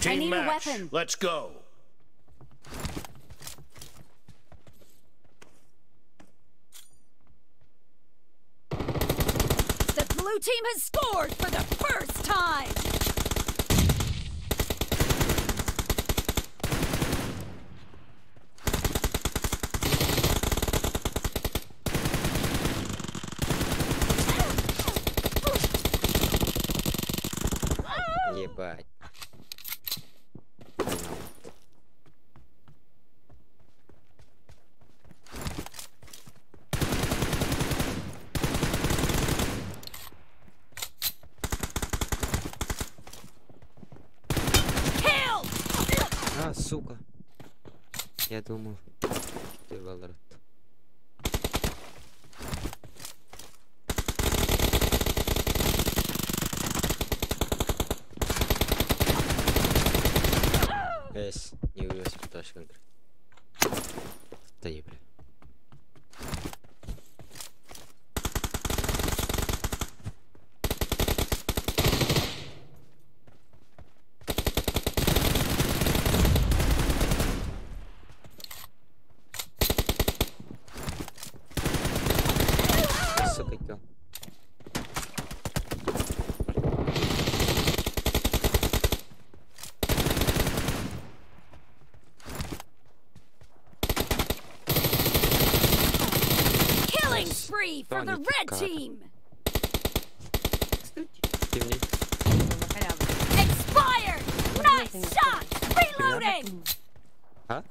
I Team need a match. weapon. Let's go. The blue team has scored for the first time! Ебать. Kill! А, сука. Я думал, ты Valorant. Эс, не вывез пташка. Стои, бля. Сука, килл. Killing spree for the Tony red Carter. team! Темней. Expired! Nice shot! Reloading! А?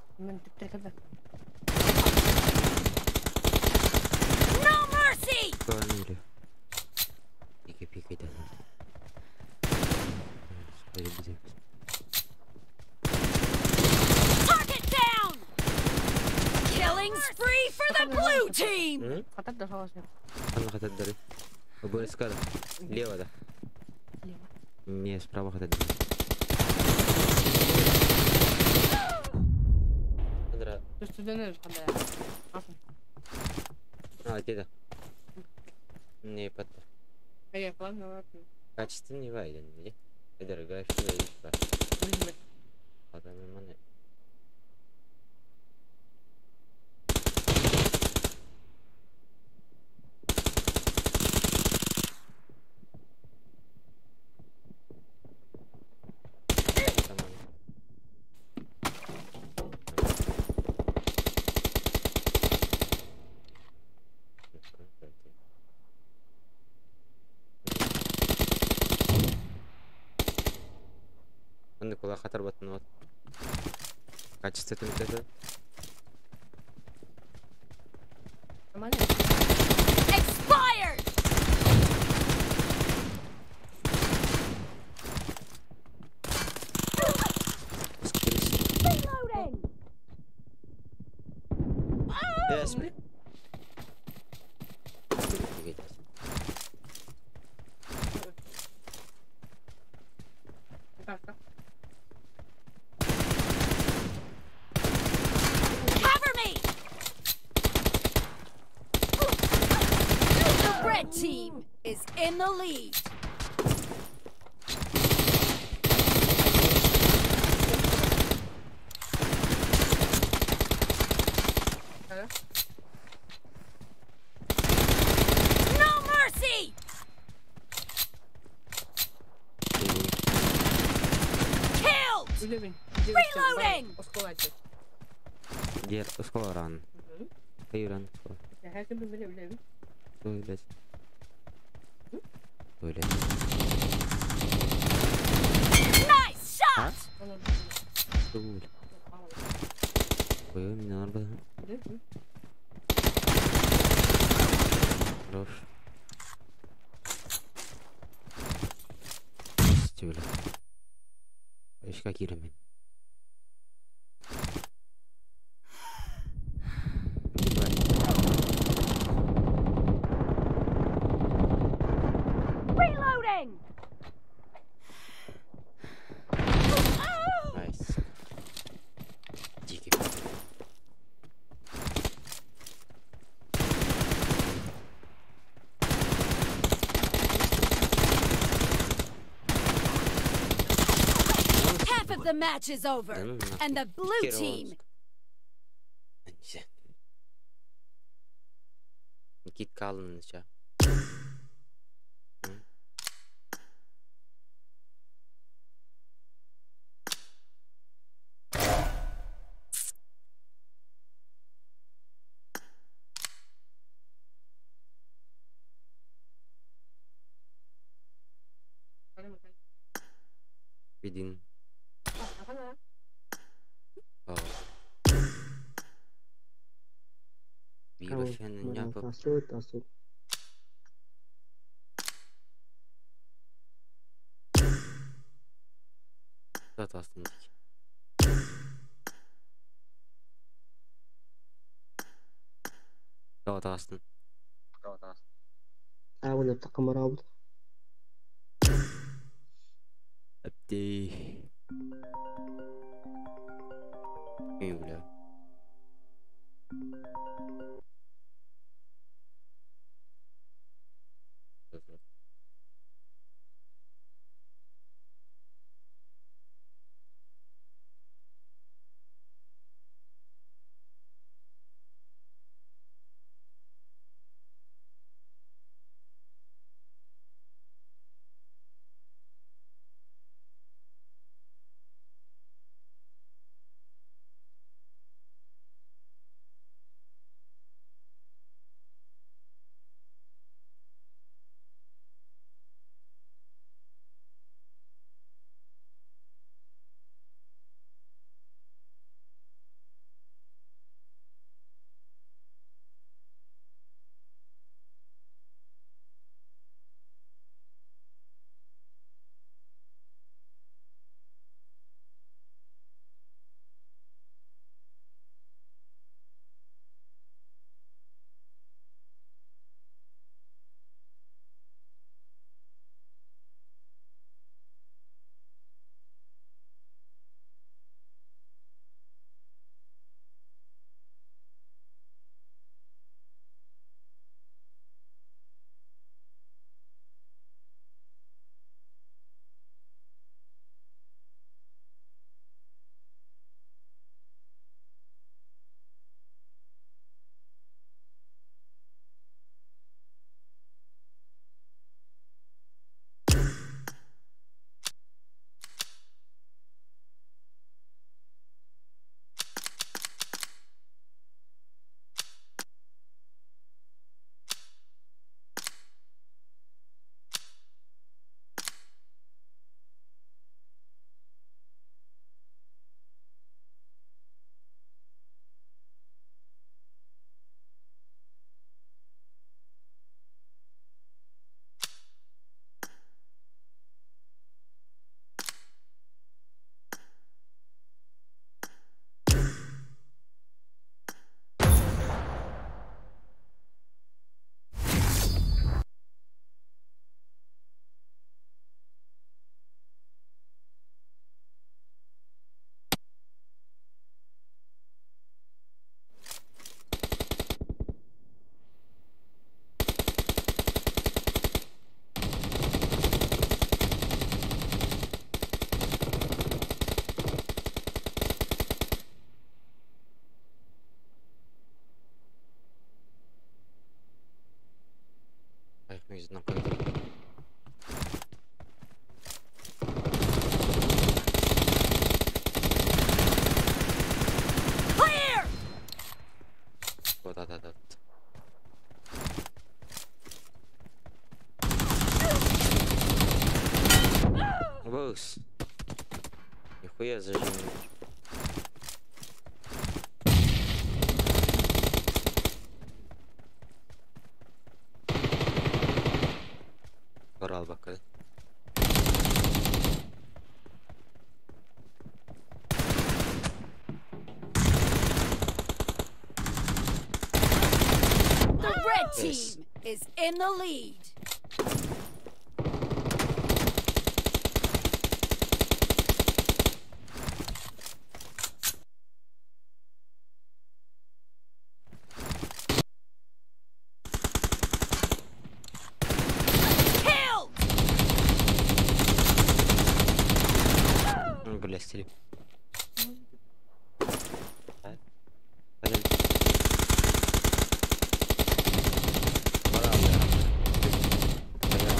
No mercy! Поняли. Пикай, пикай, да. Target down! Killing spree for the blue team! Ана хатаддары. БСК да. Лево да. Не, справа хатаддары. Андра. А, где-то. Не, потом. Качественный вайден, где? Дорогая, что я ищу. Кула хатар баттын вот. Качество это. Expired! Reloading! Yes. Cover me! The red team is in the lead. No mercy! Killed! Reloading! Дер, скоро ран. Кайран, скоро. Ой, блядь. Ой, блядь. Nice shot! Ой, ой, меня надо. Хорош. Стюля. Ещё какие ремень. Reloading! Найс. Дикий. Half of The match is over, Да ну нахуй. and the blue Хер его team знает. Никитка Аллановича. Един. Әптей. Эй, бля. Clear! Да-да-да. Бус. Нихуя зажим. Al bakalım. The red Yes. team is in the lead. Василий.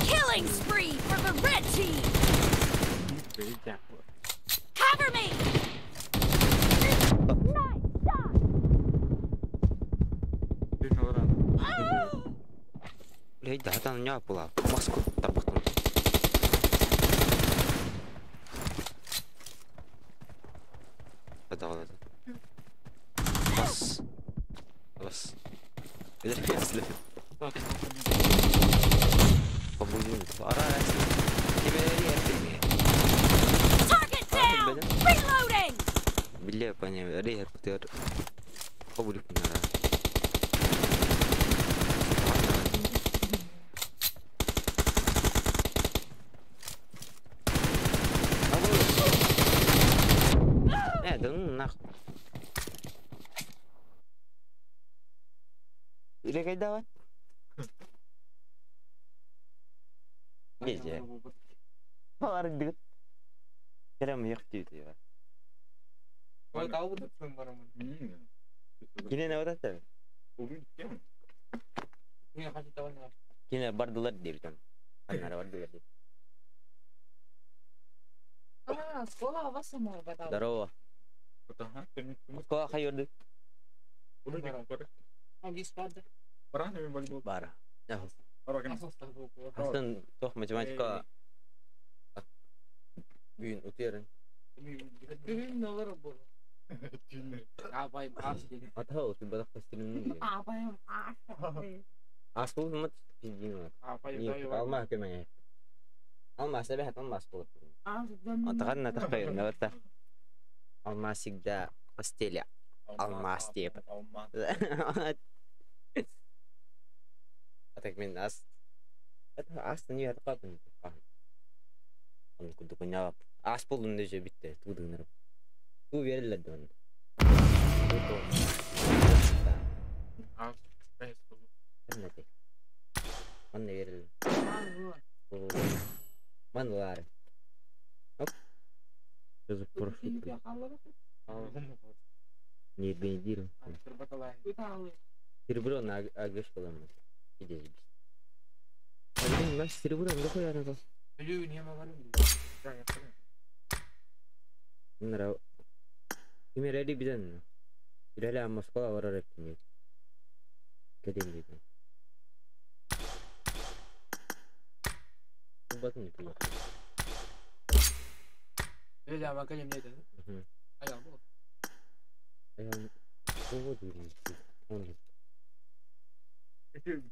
Killing spree for the red team! Cover me! Nice shot! بس بس Target down! Reloading! Здорово. Математика. Алмаз всегда в постели. Алмаз типа. А так мен ас. Это ас не это Курдук ас болдум деже битте тудыңнар. Ту берилер он. Ас бес болду. Манна берилер. Манлар. Оп. Жазып прошу. Не бензин. Серебро на агаш балам. Иди. Блин, серебро на хуя надо. Нрав. Кими реди биден. Илеле Москва барар эптин. Кедем дейт. Батын не было.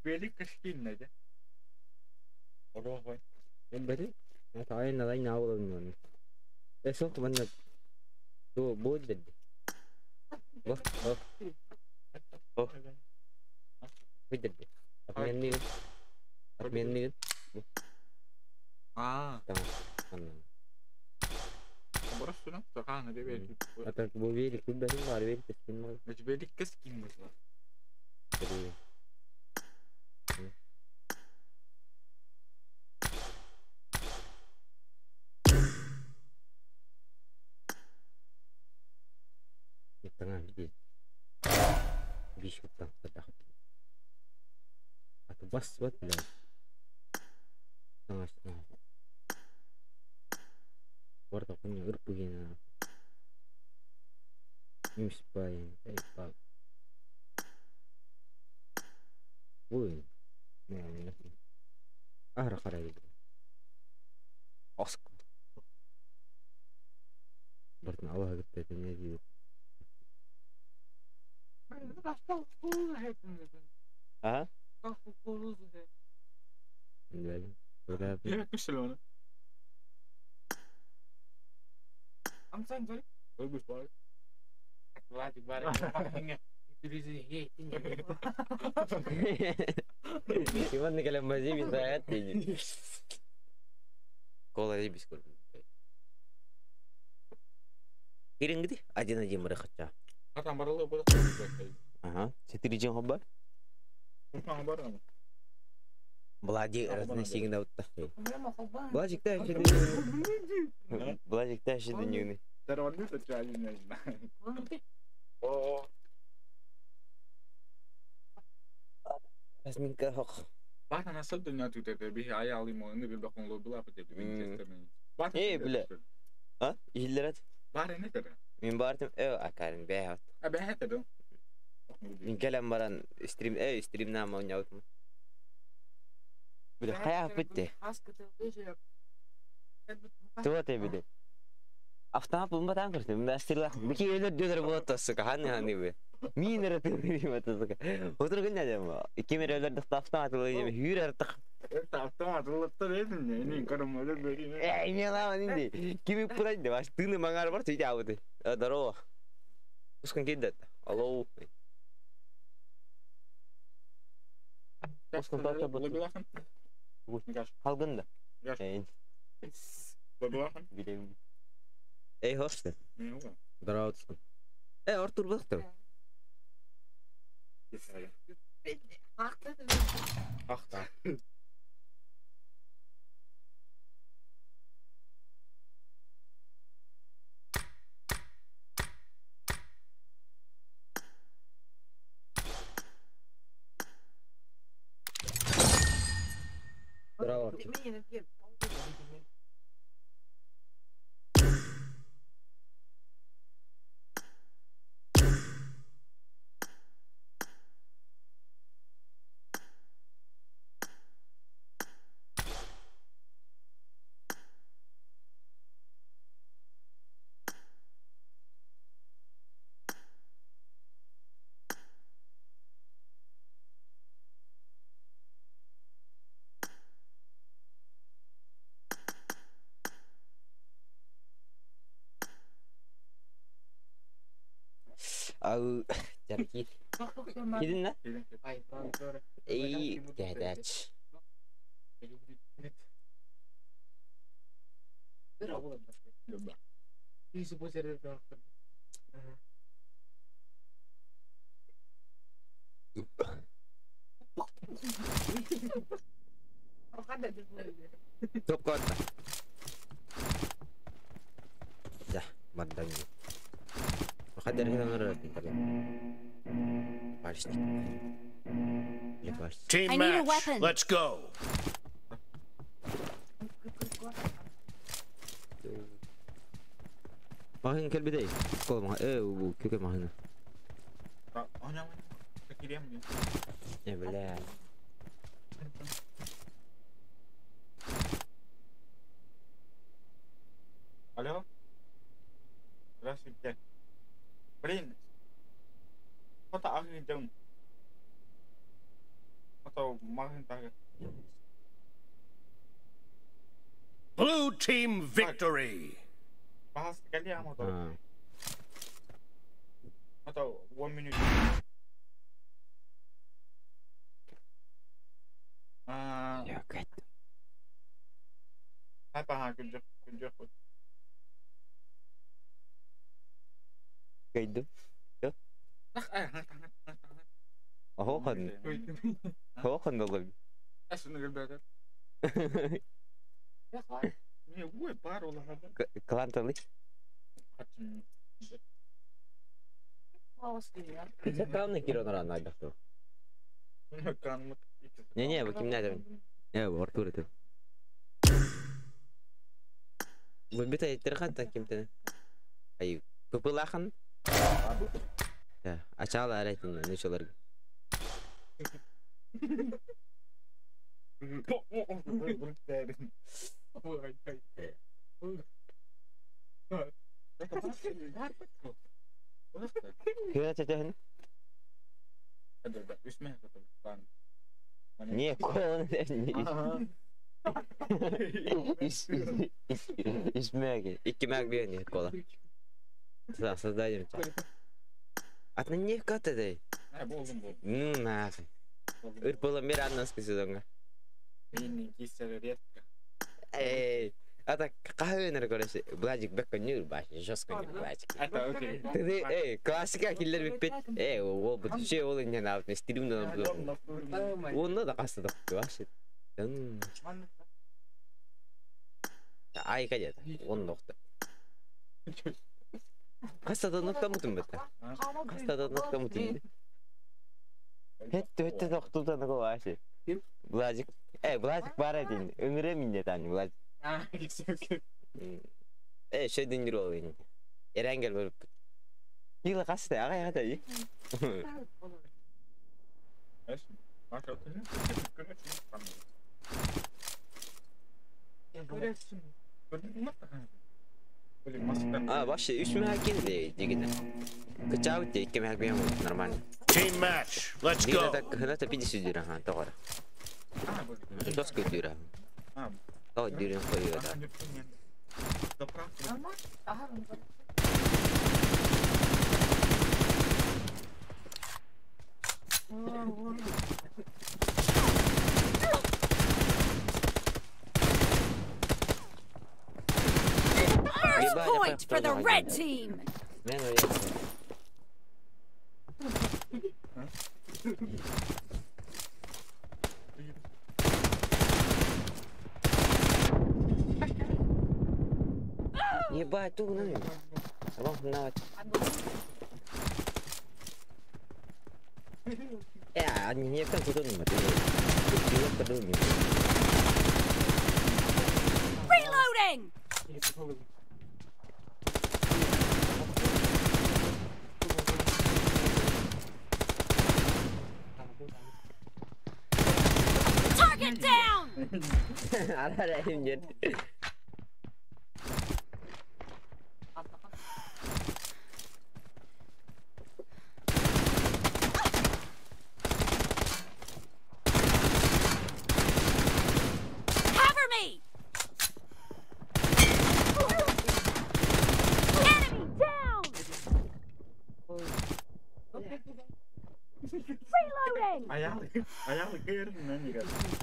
Белик кашкин найде. Орох бай. Бери. Таайын алай наавылын. Эсок манна. Ту будет. Во, во. О. Видели. Отменный. Отменный. А. Там. Барасына сакана деп берди. Ата бу велик бу бар велик кескин. Велик кескин мызла. Tengah di Bishop tang Atau bas buat bilang setengah-setengah. Warta punya urpugina. Newspain, iPad. Uy. Ahra qaray. Oscar. Bartna Allah gitti ne diyor. Ha? Yemek mi Иван Николаевич bisa Кола ребис Кирингди один-один мырыхача. Атам баралы бу. Ага, 4 жин хобар. Влади разносигна вот так. Владик та ще. Владик та ще днюны. Разминка хох. Э, бля. А? Иһиллэрет. Мин баартым э акарын бэйэҕит. Мин кэлэн баран стрим э стримнаама оонньообутум. Бля, хайааппыт де. Туох эбили? Автомат булбатаан көрдүм. Мына стрелах бики өлөр дөдөр болот сука. Ханы ханы бы. Мин эрэ тыырым сука. Отур гын дем. Ким эрэ өлөр автомат ылы хүүр артык. Э, не лама нинди. Кими пурай де баш тыны маңар бар сөйте абыты. Здорово. Ускан кидет. Алло. Ускан тата бут. Халгында. Эйн. Билем. Эй, хосты. Здорово. Э, Артур бахты. Здорово. Ау, жарки. Кидин на? Эй, кәдәч. Топкотта. Да, бардан. Махадер ханар Барышник. Team I need a match. weapon. Let's go. Маһын кэлбитэй. Кол маһ э бу күкө маһына. Э бля. Алло? Здравствуйте. Блин. Фото агыдым. Фото магын тагы. Blue team victory. Bahas geldi ama da. А. Hatta 1 minute. А, Я кайт. хайпаха күнжөх күнжөх. Кайдым. Ах, ай, ха, ха, ха, ха. Ахохан. Хохан долог. Әсін гүлбәдер. Не, ой, бар ол хада. Кланталы. Хатым. Кланны киронар айдахты. Канмыт. Не-не, бу кимнәдер? Э, бу Артур это. Бу бит әйттерхан та кимтен. Ай, пыпылахан. Да, ачала арайтын, нечелер. Кыра тетен? Не, колон не. Исмәге. Икки мәг бирни кола. Да, создадим. Атна не катадай. Ну нахуй. Ыр было мир аннас кысыдыңга. Эй, а так кахыныр көрөсө. Бладик бек нюр баш, жестко не Бладик. Ты эй, классика киллер бит. Эй, ол бу şey ол не навык, не стримда буду. Онда да касты вообще. Ай кадет. Он нокта. Хас да мутун бетте. Хас да нокта мутун. Хетте хетте тоқтулдан го вообще. Владик. Владик бар един. Өңүрө минде тани Владик. Шөйден жүр ол ин. Эренгел бөлүп. Йыла касты, ага ага дай. А, вообще, үч мөһә килде дигән. Кычау те, ике мөһә биян нормально. Team match. Let's go. Хната 50 дирам, ха, тогара. Жестко дирам. То дирам хуй да. First point for the red team. Ебать, тут на. Они не Reloading. Target down. Cover me. Enemy down. Reloading.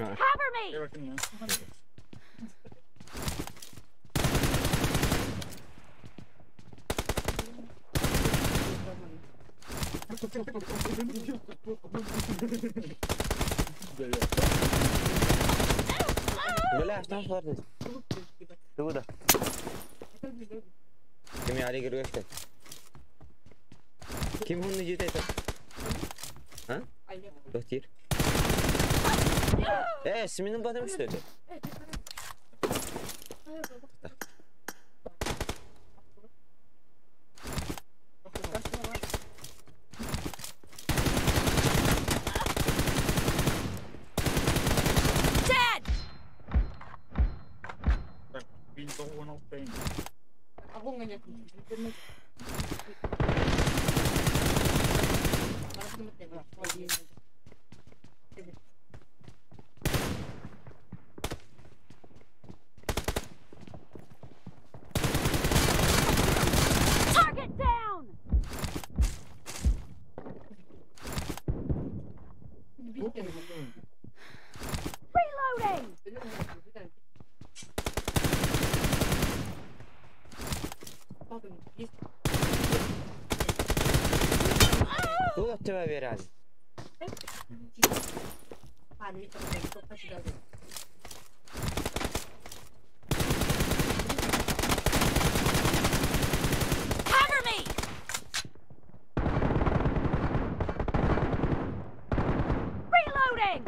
Cover me. Бля, что он Ты куда? Ким я görüşte? Kim bunu yüzde Ha? Doktor. Siminin badem işte. Dead. Target down. Reloading. Cover me. Reloading.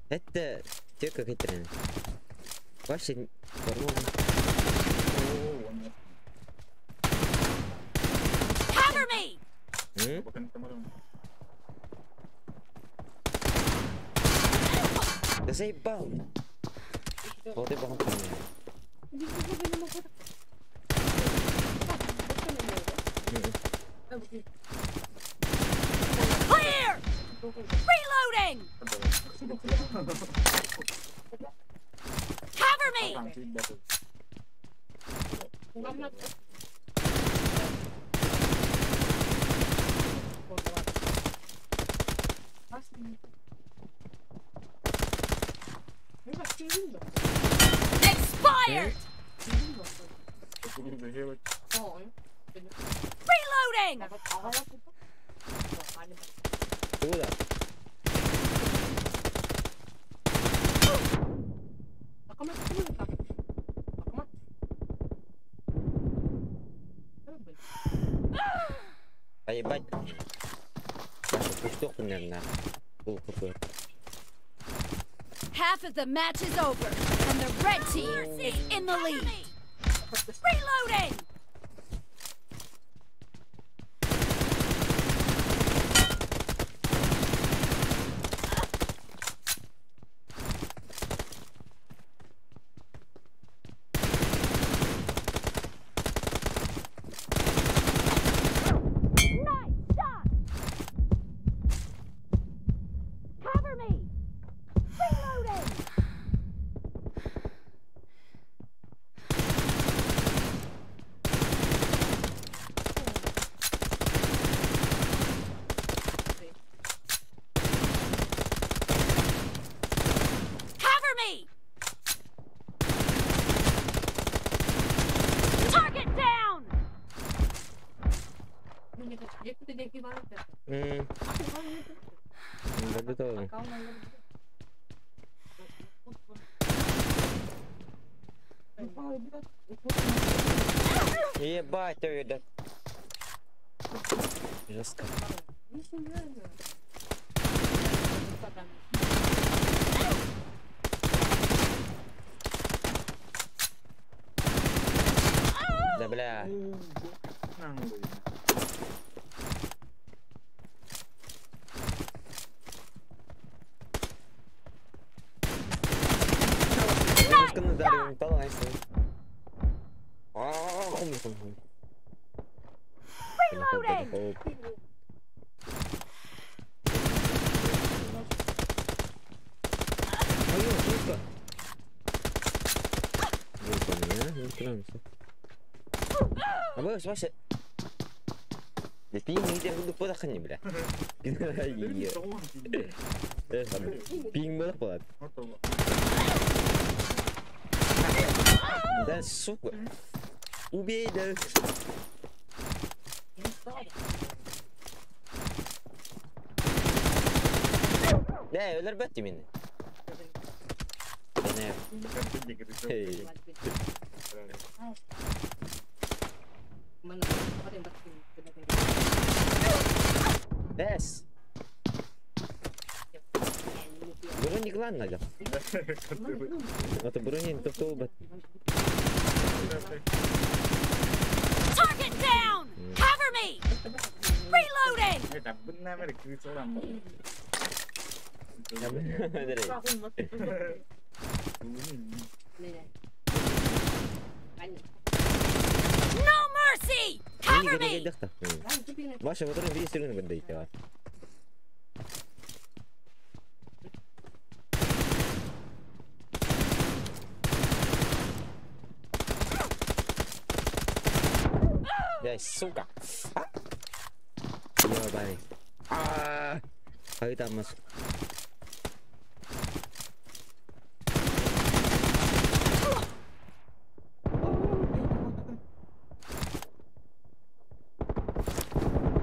Это те как это. Вообще Cover me. Да заебал. Вот и бал. Clear. Reloading. Cover me. Expired! Reloading! Ебать. Half of the match is over, and the red team is in the lead. Reloading! Ебать, да. Жестко. Да бля. Reloading! Да, сука. Убей, да. Да, өлөр бәтті мені. Бәс. Броник надо. Это броник топтол бат. Target down! Cover me! Reloading! No mercy! Cover me! Маша, вот он видит, что он выдает. Да, сука. Ёбаный. А там нас.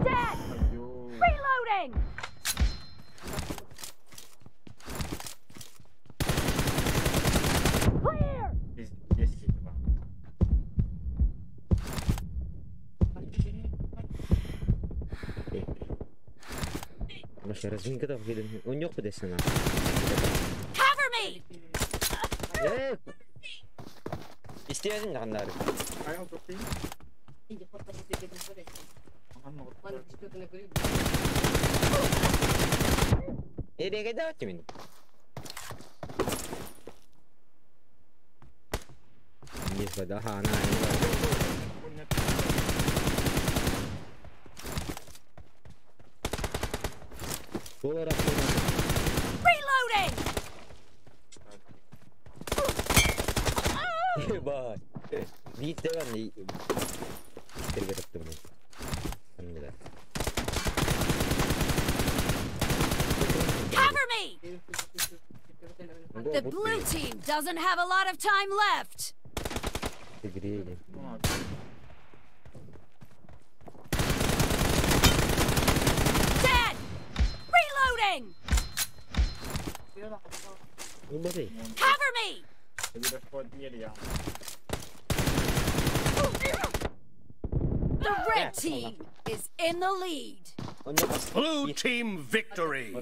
Dead! Reloading! Clear! Маша, разминка там у него подесена. Cover me! Истерин ганнар. Reloading! Ебать. Видите, Cover me! The blue team doesn't have a lot of time left. Тигрели. Dead! Reloading! Cover me! The red team is in the lead. Blue team victory.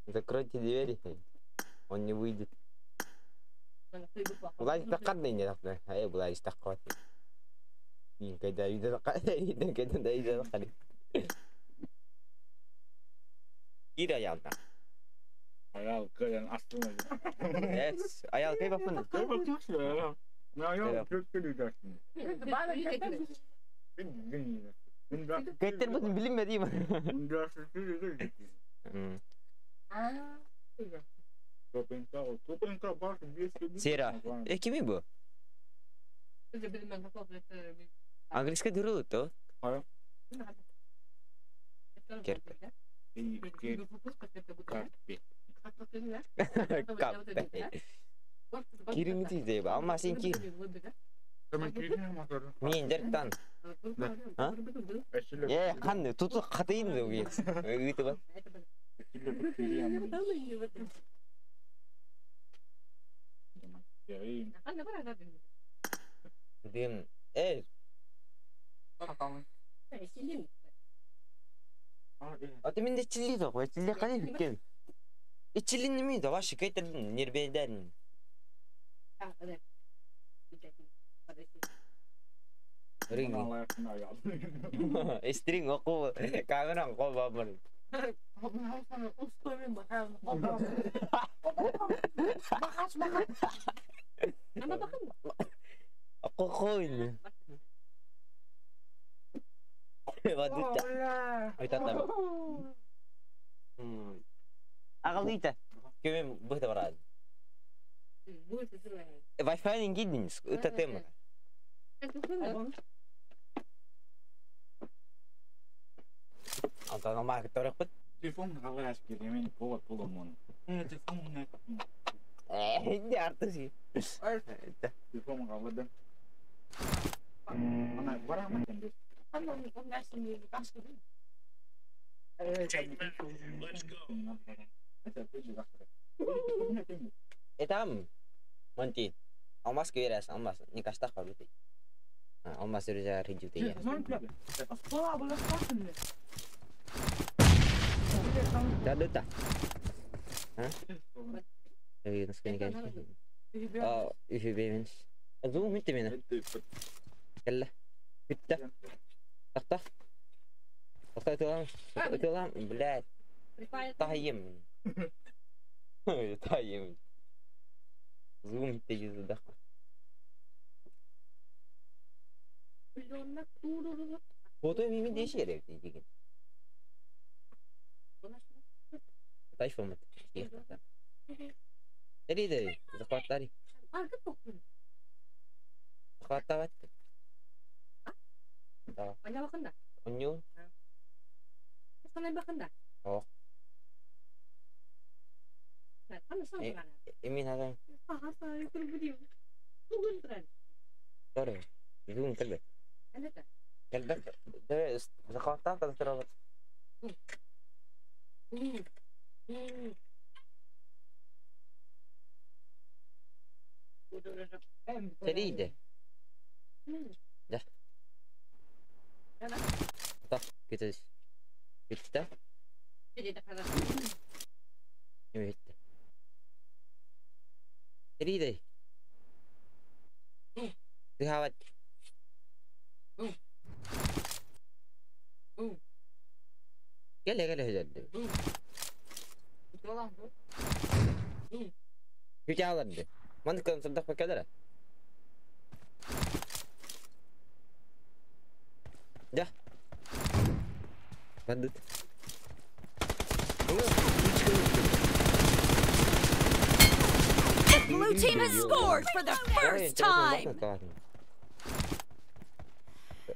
Закройте двери, он не выйдет. Сера, kimi bu? Английская дуру то? Керпе. Кирин дейб, алма сен кир. Мен дерттан. А? Е, қан, туту қатайын деп. Өйтіп ба. Дим, эй. А ты менде чилли да ғой, чилли қане біткен. Чилли неме да, вообще кайтырдым, нербеден. Ринг. Стринг оқу, камеран қол бабыр. Қойын. Ағалыйта. Көмем бұхта барады. Wi-Fi-ning гиднис, это тема. Антон, ма торық бит. Телефон қалай ашып келген, мен повод болдым оны. Телефон Не артыси. Телефон қалады. Ана барамын енді. Этам. Монти. Алмас күйерәс, алмас. Не каштақ бар бит. Алмас үржә ридю деген. Да, да, да. А? Зум итте мені. Кәллә. Битте. Тақта. Тақта өтелам. Өтелам, блядь. Тайым. Тайым. Зум итте жүзі даққа. Фото мемен деші керек деген. Тайфон. Эриде, захваттари. Захваттават. Да. Оню. О. Эмин адам. Sorry. Зум кэлбэт. Кэлбэт. Захваттаа тастырабат. Серийде. Да. Так, кетес. Битте. Битте. Серийде. Дыхават. Кэлэ сылдьар. Күтэ Маннык сырдах кэлэрэ. Да. Бандит. The blue team has scored for the first time.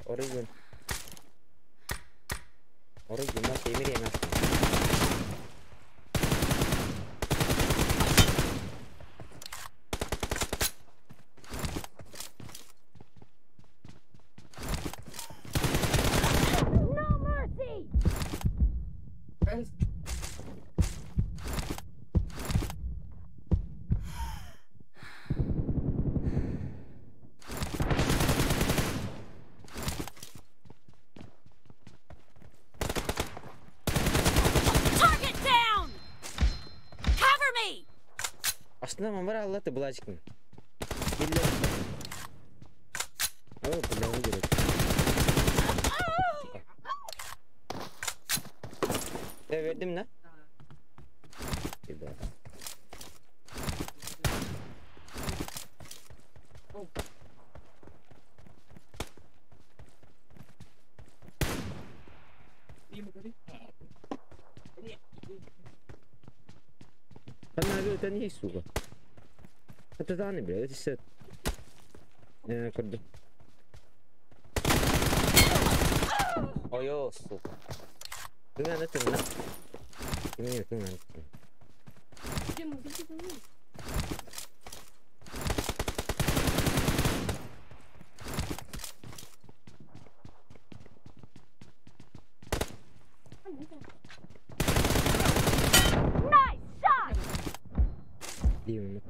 Origin. Origin, ma No mercy. Target down. Cover me. Aslında mamara Allah da bulacak mı? Ama bundan gerek. Ne verdim ne? Bir daha. Ben abi öten hiç suga. Hatta daha ne bile işte. Kırdım. Oyo сука. Кыңаны тыңна. Кимне кыңаны тыңна. Nice shot. Дим.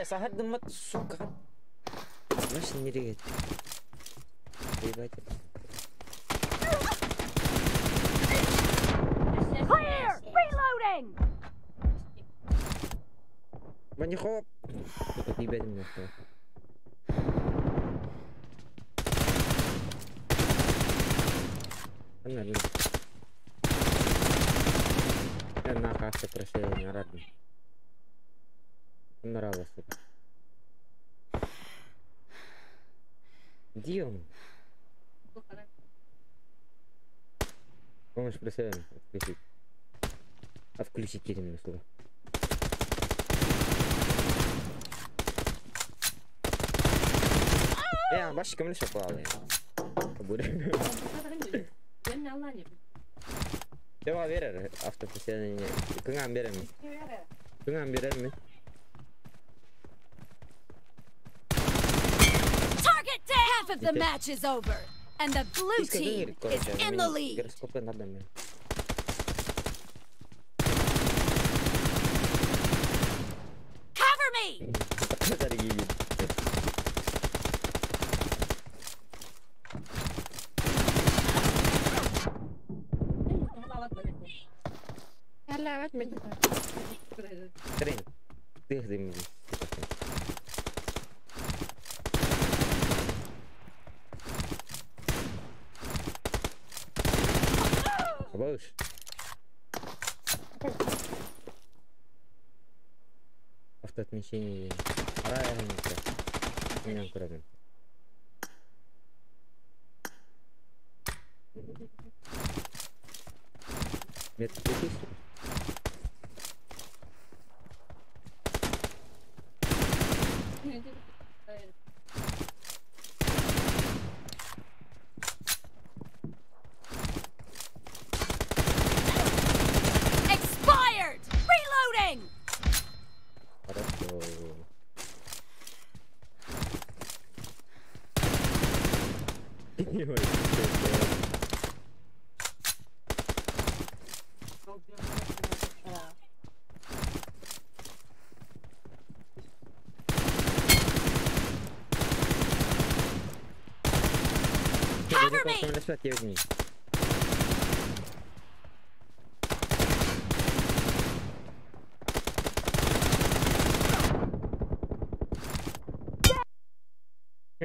Сахардым сука. Маш nereye gitti? Eyvah. Clear. Reloading. Bani hop. Tiba tiba. Benar. Ben nakası presiden aradım. Bunlar alası. Diyorum. Помощь преседом отключить. А включить именно слово. Ya başka mı şoklalı ya? Kabul. Devam verir автопреседание. Кыңан берем. Кыңан берем mi? Target down. Half of the match is over, and the blue team is in the lead. Гироскопы надо мне. Cover me. Трень. Ты Boos. Автоотмещение. Правильно. Меня аккуратно. Метр 2000. Expired. Reloading. Хорошо. Cover me!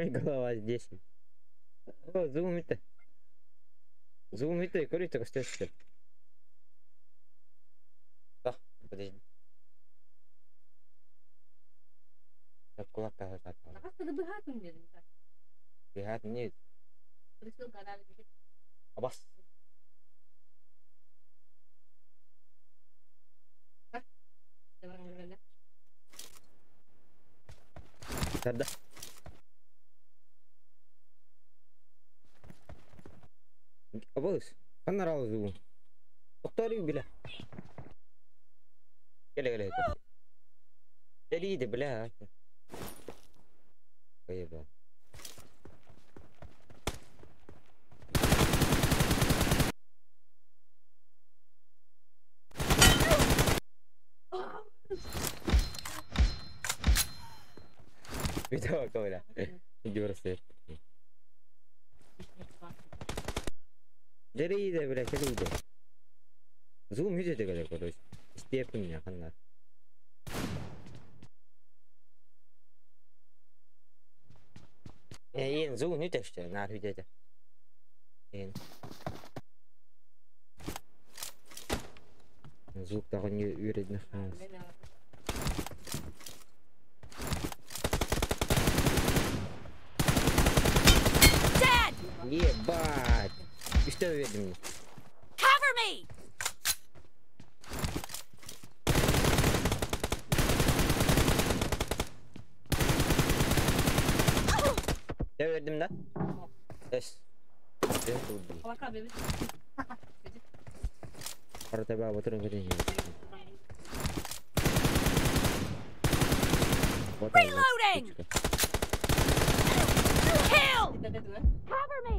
Голова здесь. О, зум это. Зум это, короче, көстөстөр. Так, подожди. Так, кулак Нет. Абас. Да. Абас. Ханна зум. Доктор бля. Кele кele. Кели бля. Поебал. Видела, Коля? Иди просто. Дери, бля, кели Зум видите, короче. Степень меня, ханна. Эйн, зум нүтэште, нар хүдээд. Эйн. Звук тагын үйрәдне хас. Ебать! И что уверен мне? Cover me! Я verdim да? Yes. Reloading! Kill! Cover me!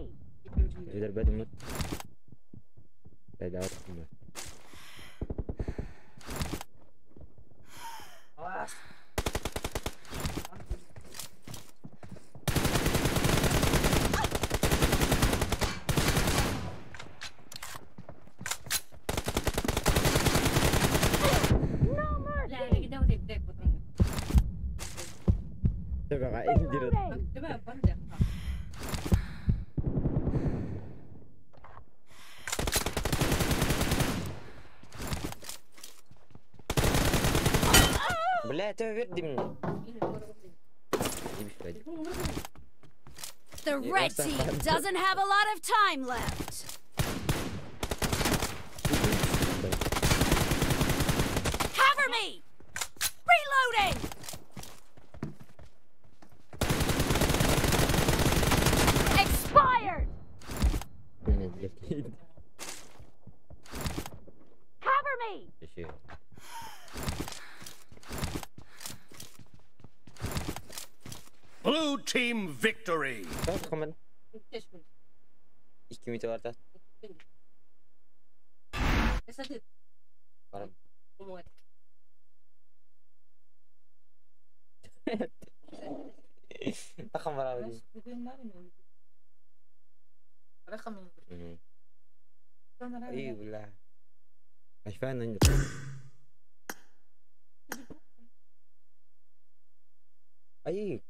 Бля, это верди мне. The red team doesn't have a lot of time left. Cover me! Reloading! Expired! Cover me! Blue team victory! Ay.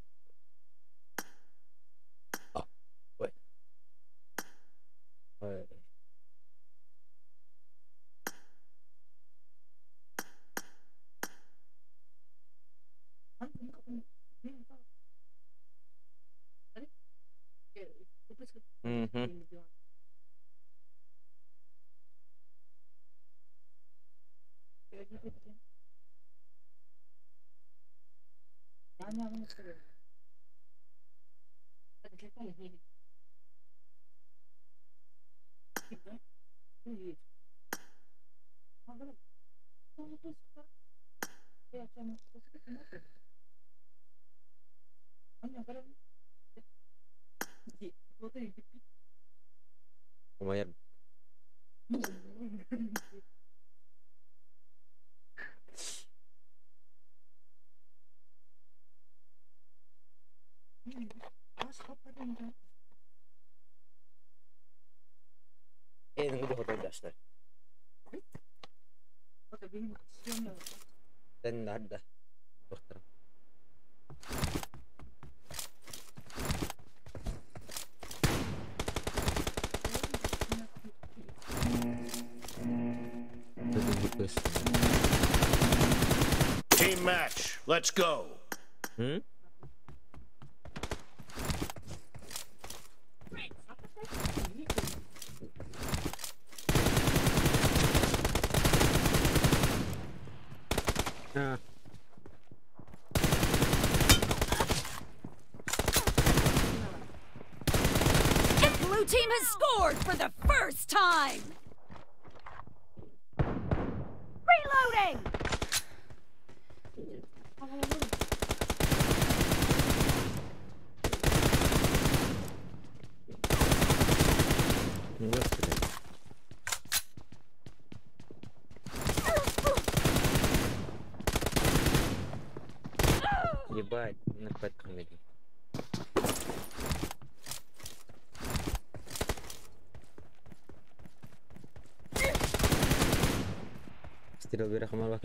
Lumayan. Nunggu di hotel Duster. Dan ada dokter. Team match. Let's go. М? А. The blue team has scored for the first time. Reloading. Господи. Ебать, на подкамере. Стрел вверх, мало.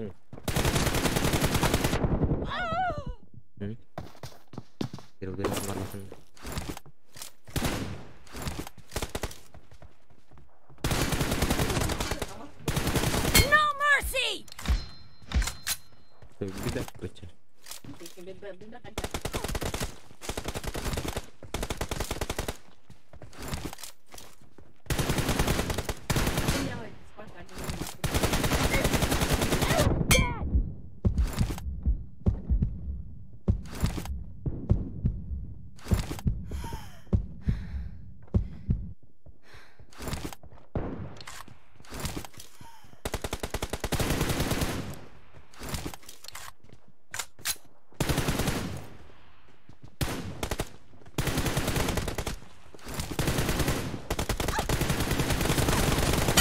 Стрел вверх, мало. No mercy! Беда какая-то.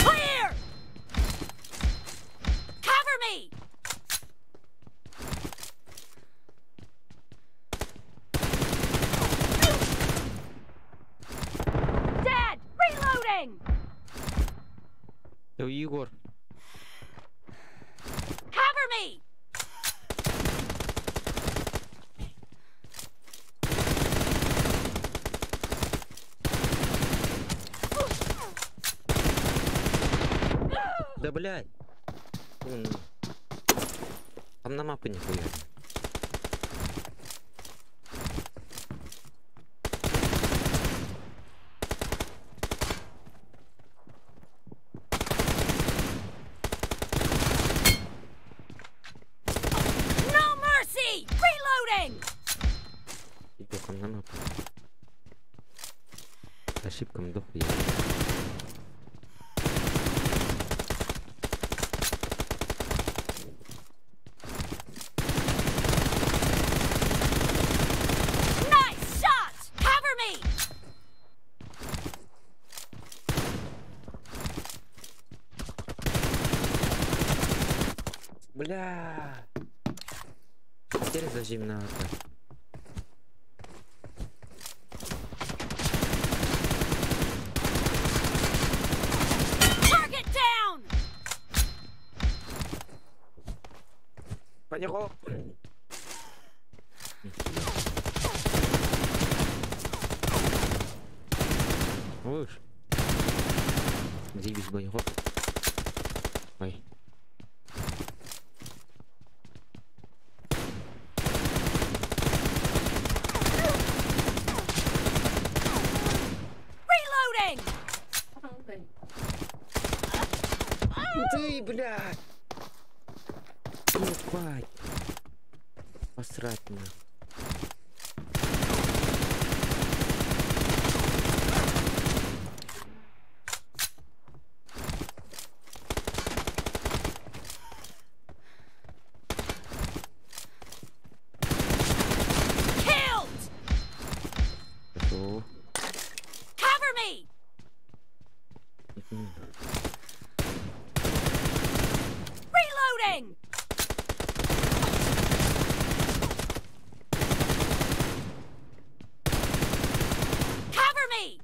Clear! Cover me! Dead! Reloading! Да, Егор. Cover me! Да, блядь. Там на мапу нихуя. No mercy! Reloading! Иду на мапу. Ошибкам дохуя. Nice shot! Cover me! Бля. Теперь зажим на это. Target down! Понехо. Слышь. Заебись, банихоп. Ой. Reloading! Ты, блядь! Ебать! Посрать на. Killed! Хорошо. Cover me! Reloading! Cover me!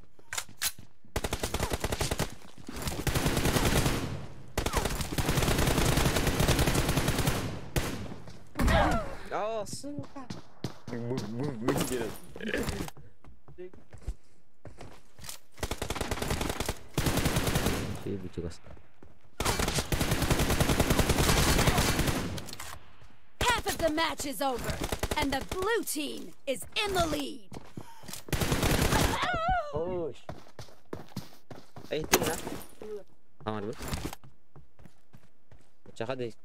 О, сука! Бу-бу-бу, интересно. Ебать, у вас. the match is over, and the blue team is in the lead. Oy. Eğittin lan. Tamam bu. Şaka değil.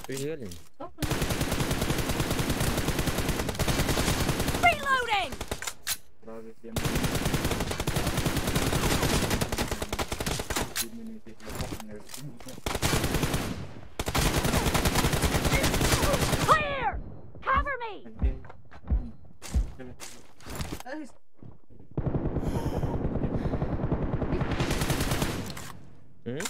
Güzel. Reloading. Clear! Cover me! Hmm?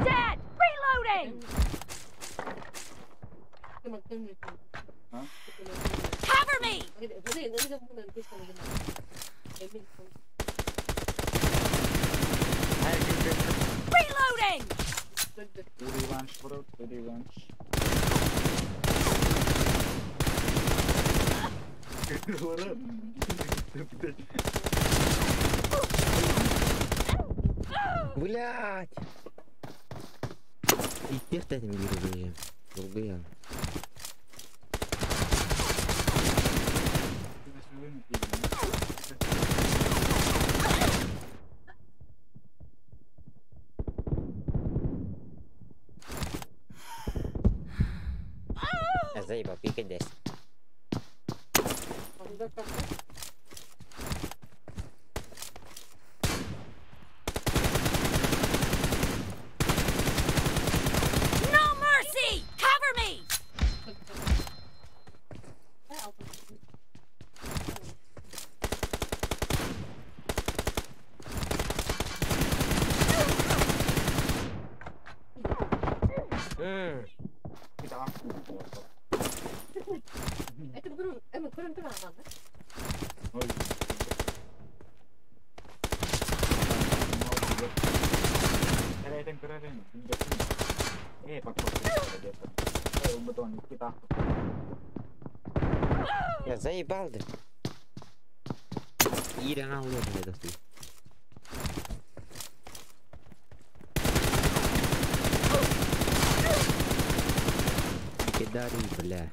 Dad! Reloading! Cover me! Reloading! Блять! И тех-то этим вижу, блин. Я заебал, пикай 10. No mercy! Cover me! Я заебал, да. Ирина ложная доступ. Кидари, бля.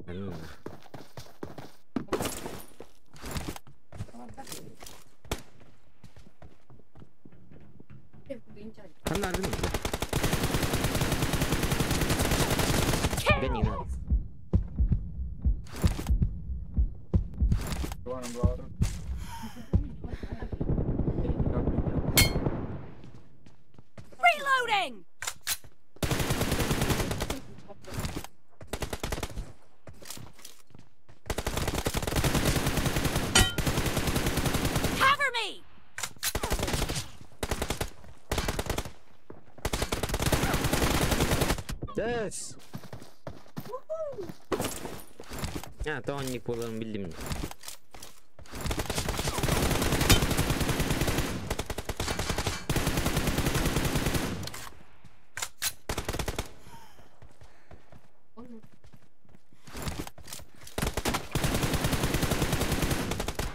Ну. Гони надо. Reloading! Cover me! Yes! Ha, tamam, буоларын билдим.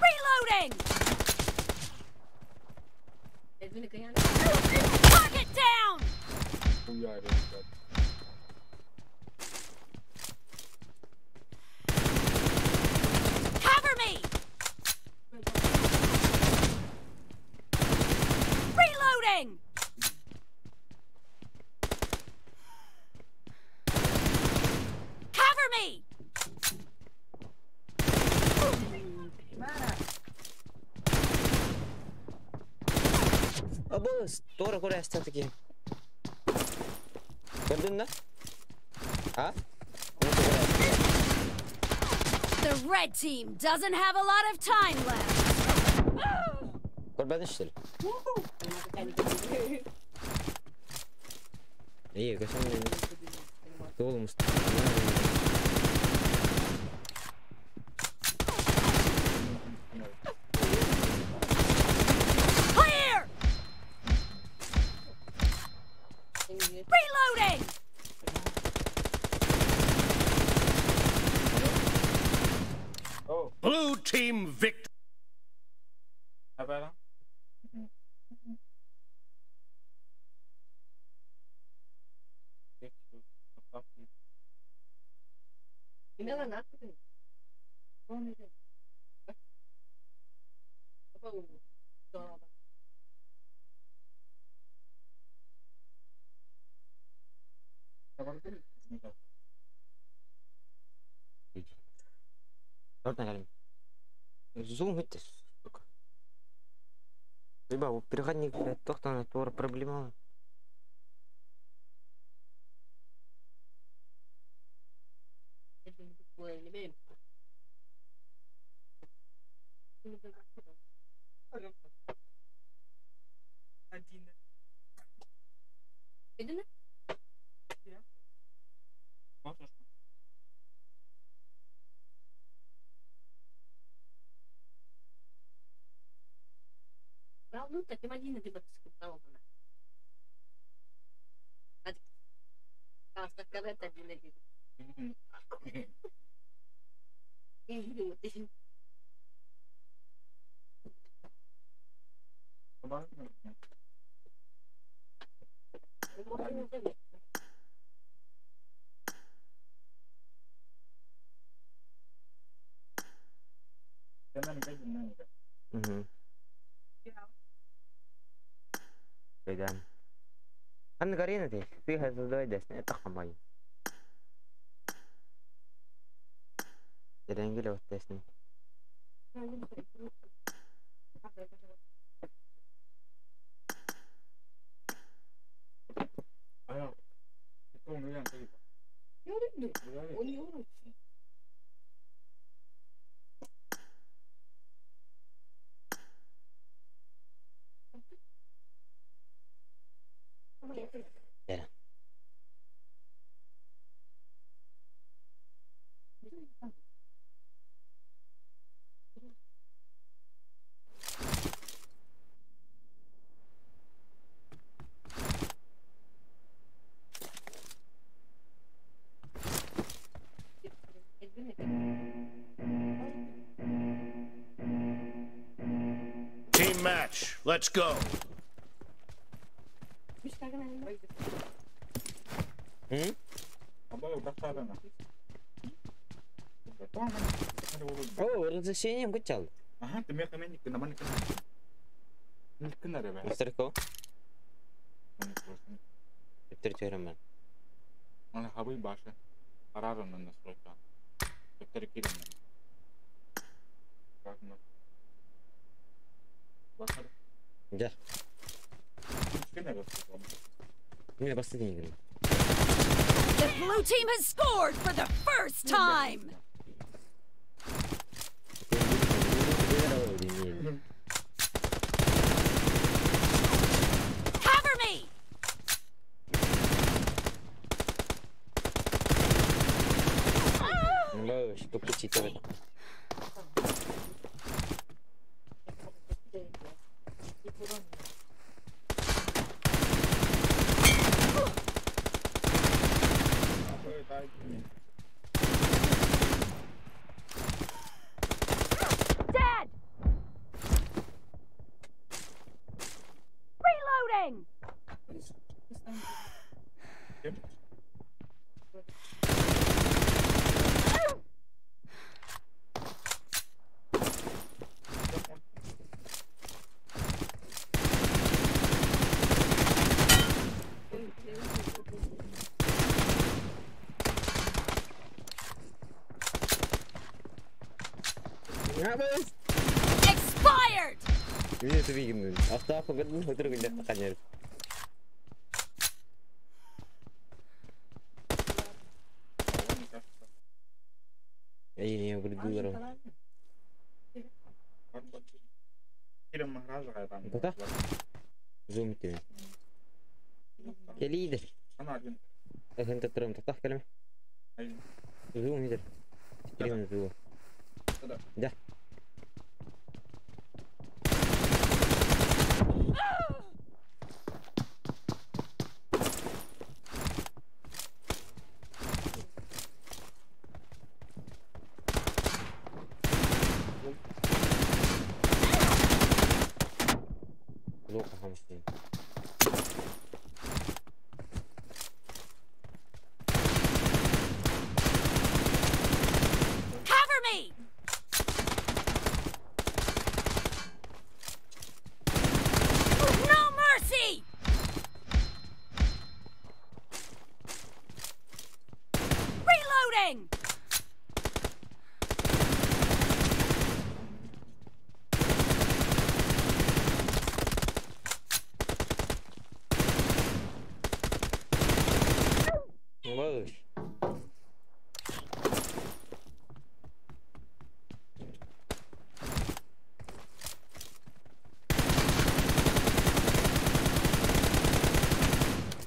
Reloading! Target down! Cover me! Reloading! Cover me! Абыс, тора көрәсті таки. Көрдің да? А? The red team doesn't have a lot of time left. Көрбәдің что ли? Ие, кашан толымыз. Clear! Reloading! Team victory. Зум это, сука. Либо переходник, блядь, тохтан, тур проблема. Team match, let's go. О, разрешением качал. Ага, ты меня Мастер-ко? Да. The blue team has scored for the first time. Cover me. Dead. Reloading. Expired. Да. Хамсын. Cover me! No mercy! Reloading! Whoa.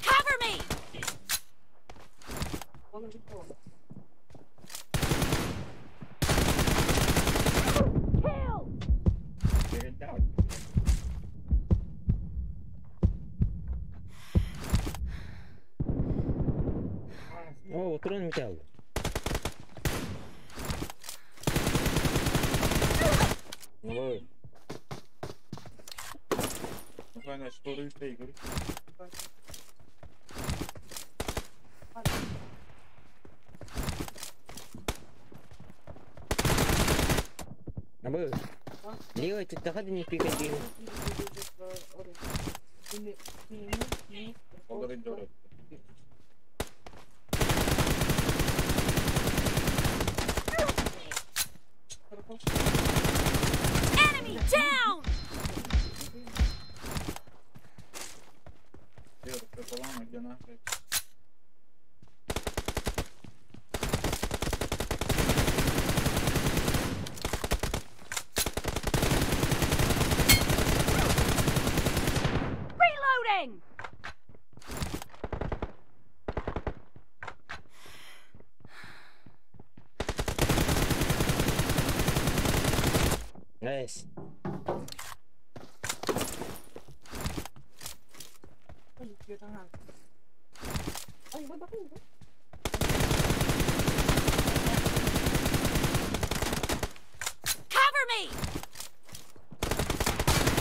Cover me! Kill! Get down. О, утрон металл. Ой. Абы. Лео, тут доходы не приходил. Enemy down! Reloading! Nice. Cover me!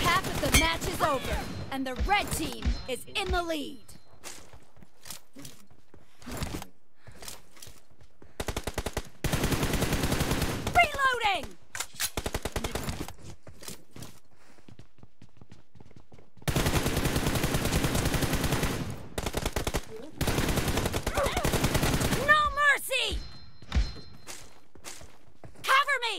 Half of the match is over, and the red team is in the lead. Reloading! No mercy! Cover me!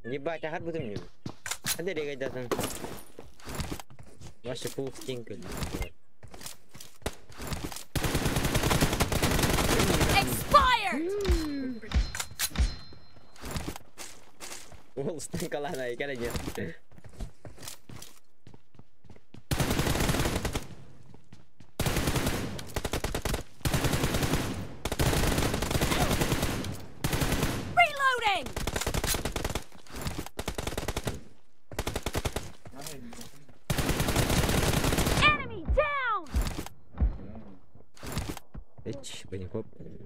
Ебать, а буду мне. А где ребята? Ваша пол стенка. Expired! Ол стенкалана и нет. Reloading! Enemy down!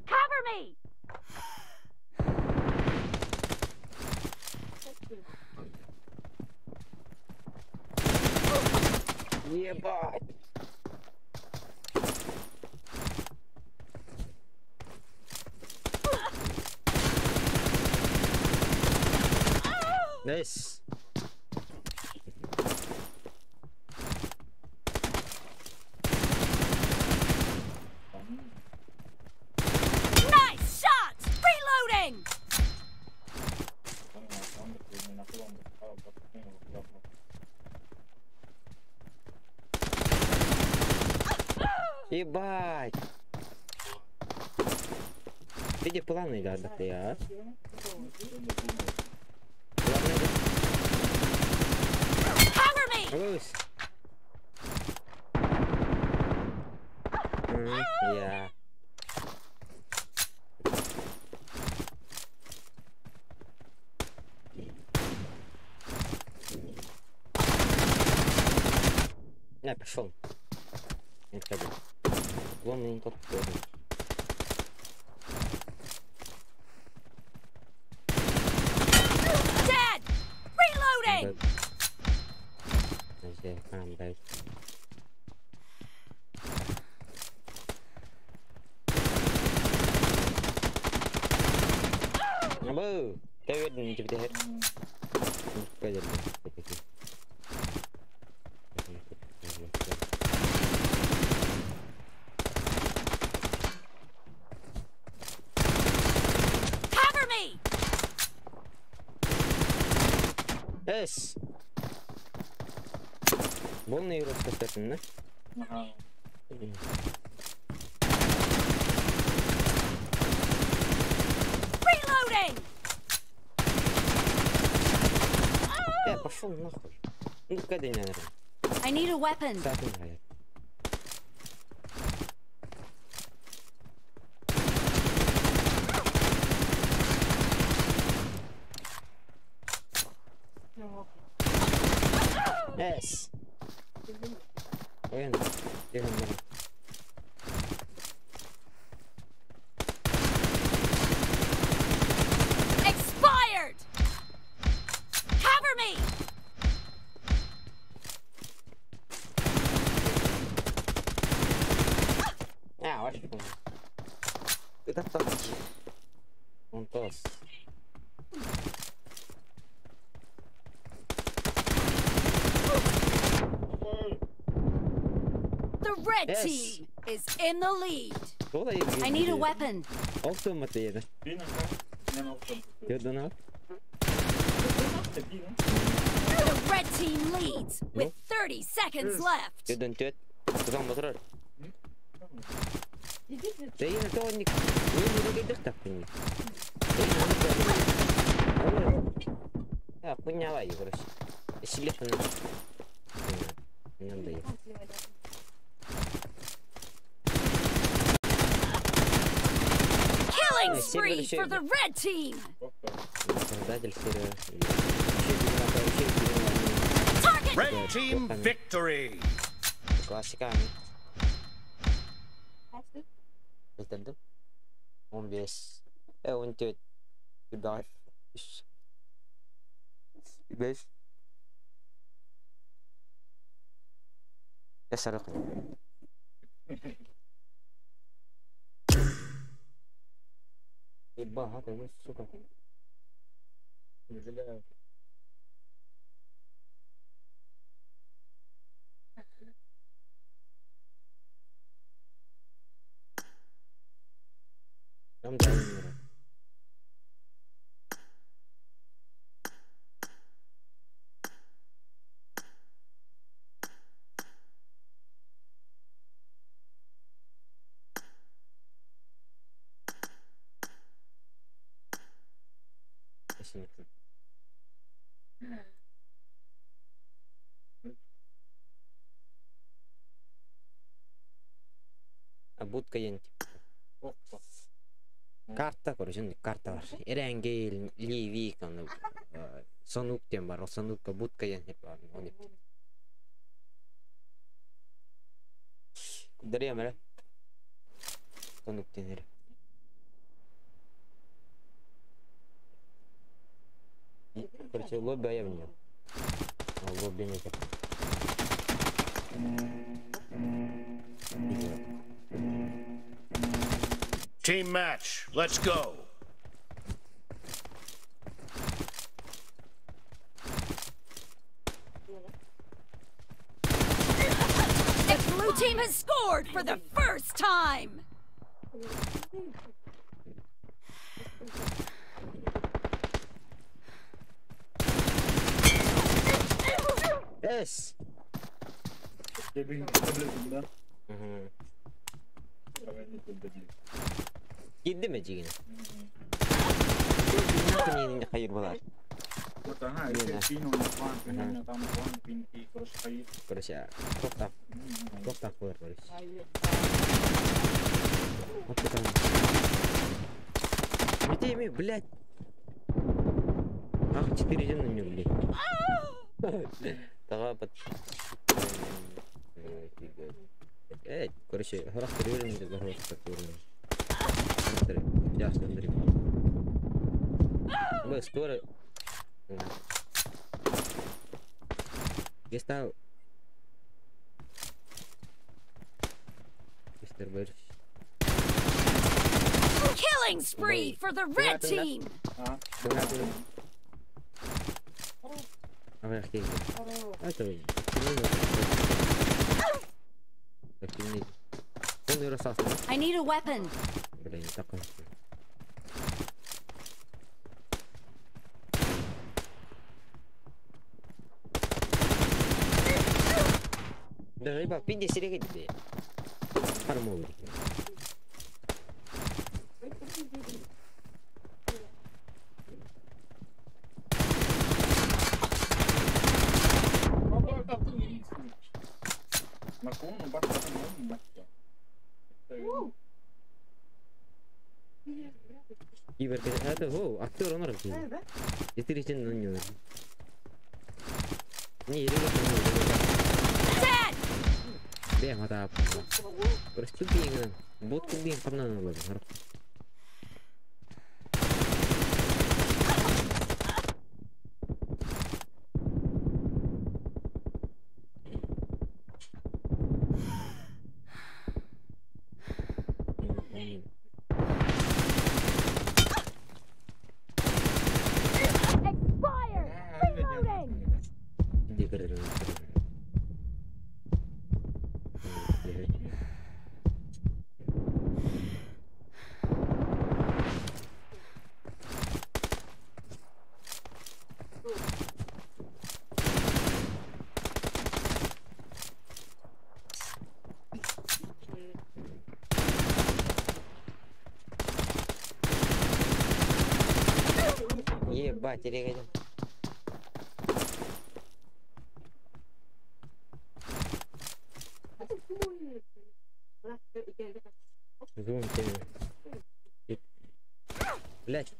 Cover me! Ебать! Nice. Nice shot! Reloading! Ебать! Види планы, да, ты, а? Cover me! Yeah. Я пошел. Не ходи. Главное не тот, кто. Dead! Reloading! Подожди, дай. Абу, ты видно, тебе теперь. Cover me! Эс! Полный игрок поставлен, да? Ага. Reloading! Пошел нахуй. Ну когда не наверное. I need a weapon. Так, не нравится. Yes. Bueno, déjame. Expired! Cover me! Ah, acho que это так. Он тос. The red Yes. team is in the lead. I I need a weapon. The red team leads with 30 seconds left. Killing spree for the red team. Target Red team victory. Классика. Nintendo 15 14 3 5 4 Ебать, это сука. Там дальше. А будка янти. Карта, короче, карта бар. Эренгел, Ливик, Сонук тем бар, Сонукка будка янти бар. Дарья, мэрэ. Сонук тенер. Короче, лобби, а я в нем. Лобби не так. Team match, let's go. The blue team has scored for the first time. Yes. Кидди ме жигин? Хайыр болар. Короче, тоқтап қойыр, короче. Где блядь? Ах, 4 на нем, блядь. Давай под... Короче, скоро. Я стал. Мистер Берс. Killing spree for the red team. I need a weapon. Блин, такой. Да, рыба, 50 регит. Фармовый. Актер он раз. И ты решил на него. Не, я не Просто бегаю. Бот кубин панана ладно. Ебать, или зум тебе. Блять.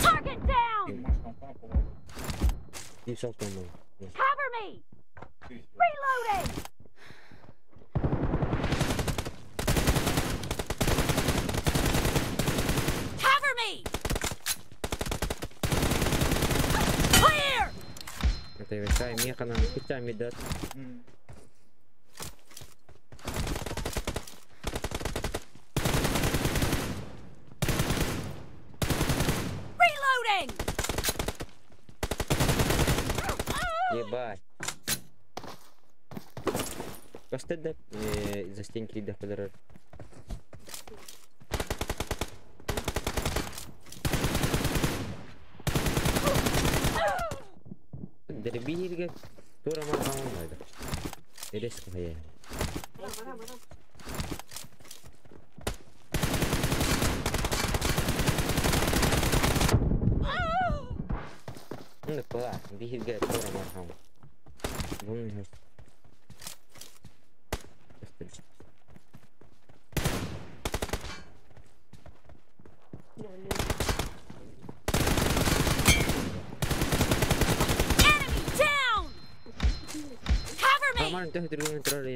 Target down. Cover me. Reloading. Cover me. Clear. Это Reloading. Ебать. Просто за стенки да подороже. Дербиге тура маған. Резко я. Ну куда? Биге тура маған. Вон.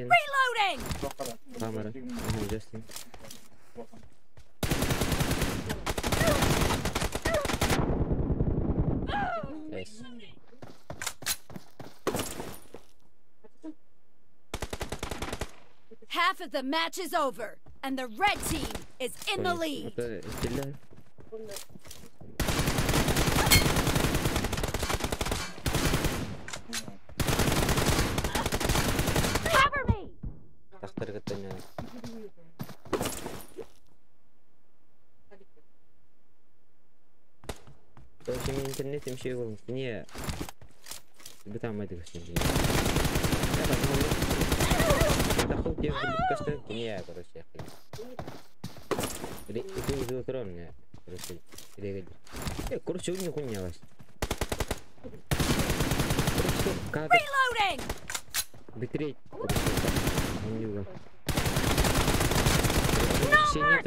Reloading. Nice. Half of the match is over, and the red team is in the lead. Cover me. Короче, мне интернет вообще его не. Там это не, короче, короче, у них унялась. Reloading. Быстрее. No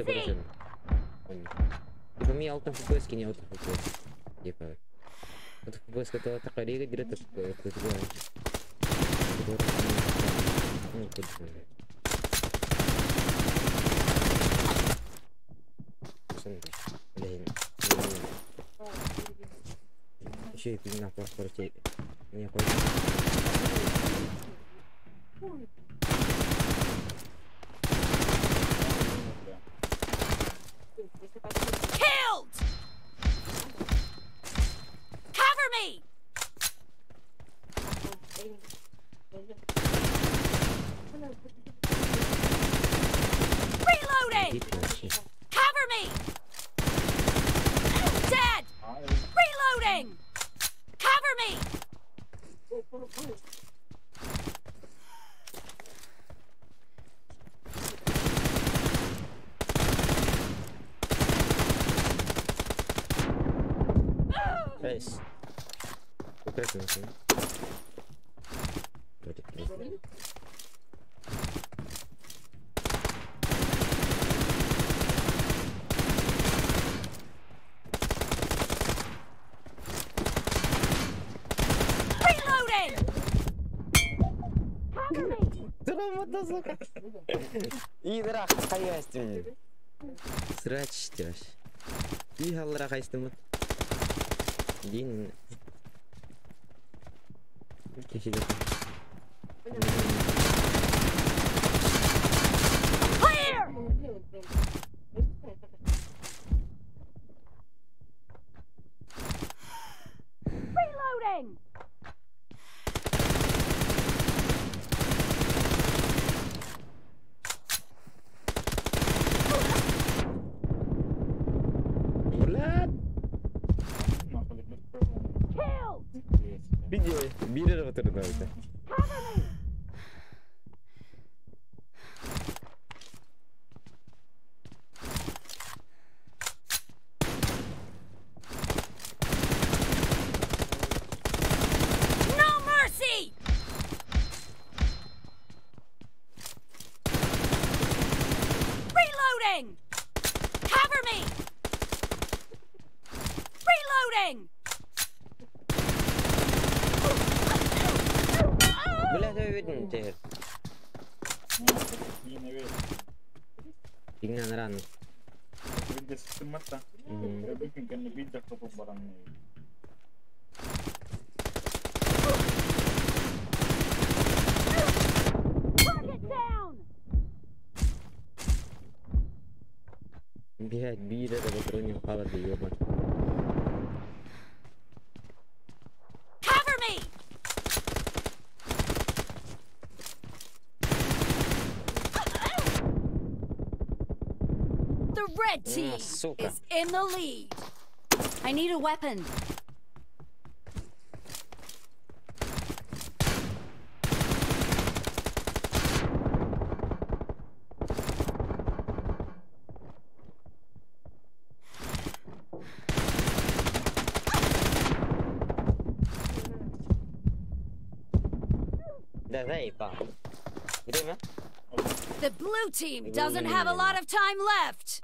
mercy. Типа мне алта FPS, не алта FPS. Типа. Killed! Cover me! Reloading! Cover me! Dead! Reloading! Cover me! Nice. Reloading! Cover me! Дин. Clear! Reloading! Cover me! No mercy! Reloading! Cover me! Reloading! Target down! Блядь, бир это патронил холода, ёба. Cover me! The red team is in the lead. I need a weapon. The blue team doesn't have a lot of time left.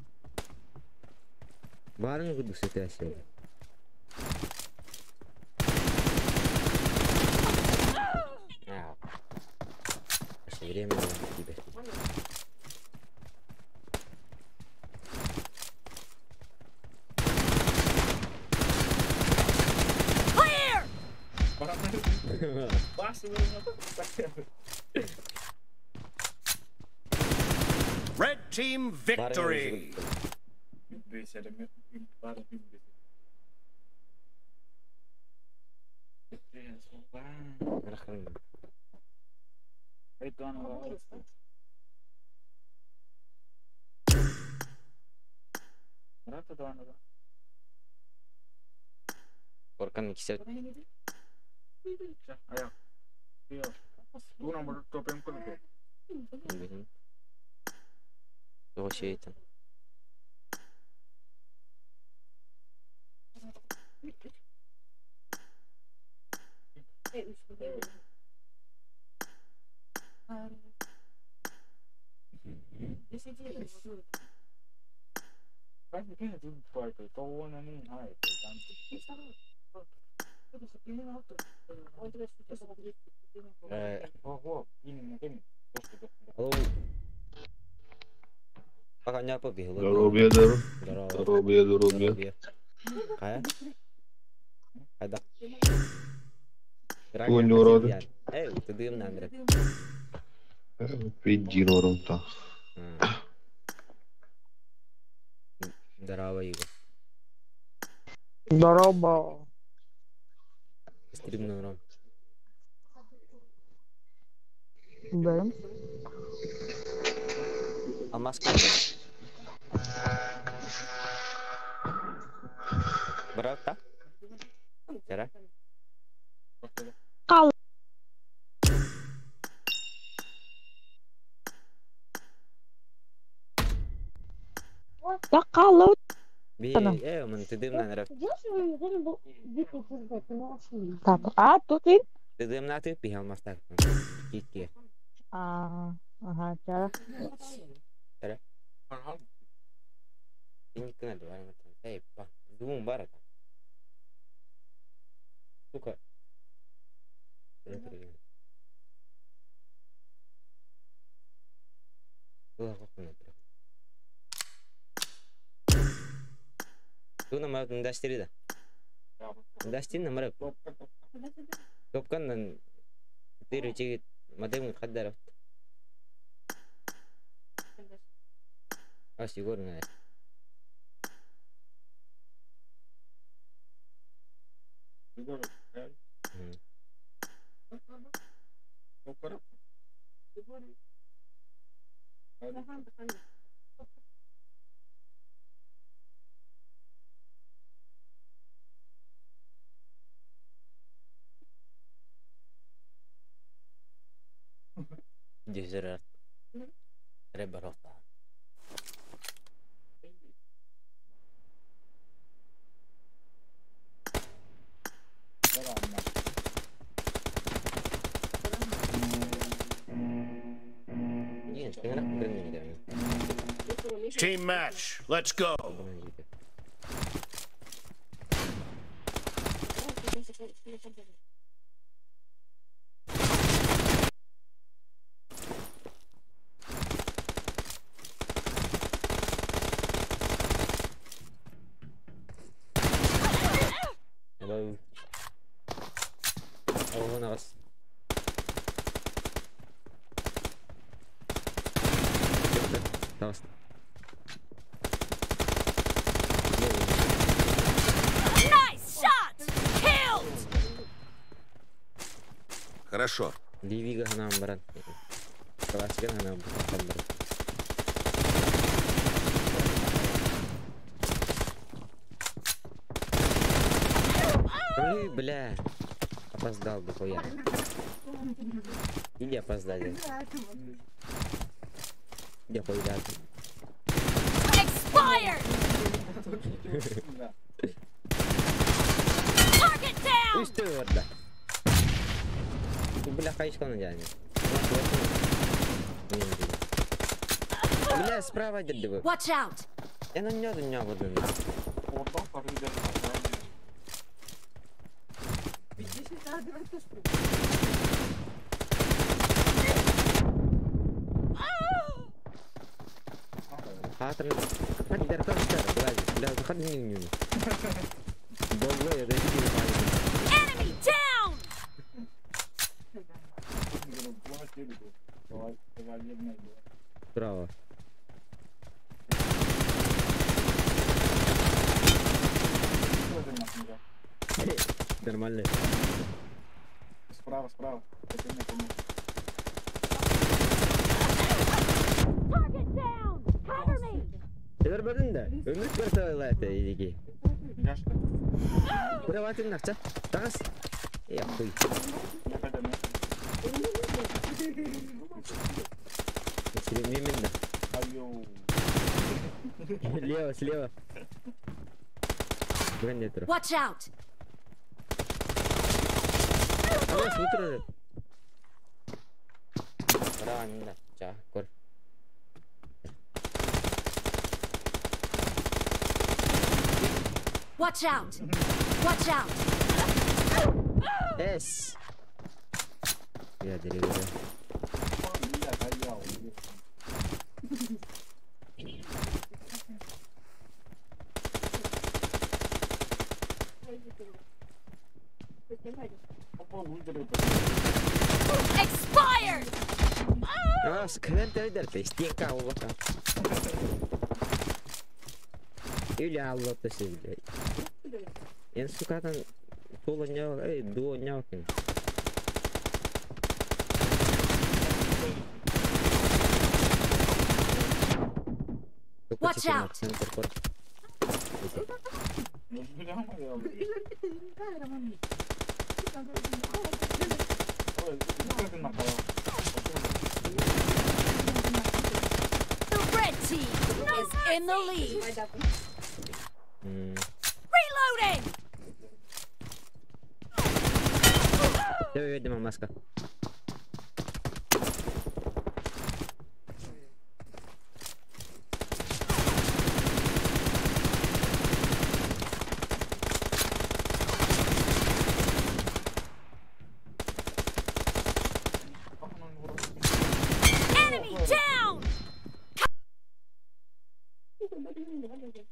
Clear! Red team victory! Алло. Пока не побегла. Здоровье, здоровье, здоровье. Кая? Кайда? Уроды. Эй, ты дым на Андре. Иди, урод-то. Здорово, Игорь. Здорово. Стрим на урон. Да. А маска? Брат, да? Кал. Да калу. А, тут и? А, ага, чара. Сука. Team match, let's go. Hello. Oh, nice. Nice shot! Killed! Хорошо. Ливига нам, брат. Классика нам, брат. Ой, бля. Опоздал бы хуя. Или опоздали. Где хуй да? Expired! Target down! Что это? Бля, хаечка на дяне. Бля, справа дядя. Watch out! Я на нёд, не буду. Enemy down! Браво. Нормально. Справа, справа. Target down! Cover me! Görmedin de. Ömür görse öyle Buraya nakça. Takas. Ya kuy. Слева, слева. Watch out! Watch out! Watch out! Эс. Я деревья. Expired! Стенка улака. Или аллота сидит. Я, сука, там тула не, эй, дуо не. Watch out! The red team is in the lead. Reloading! Давай, маска. Enemy down!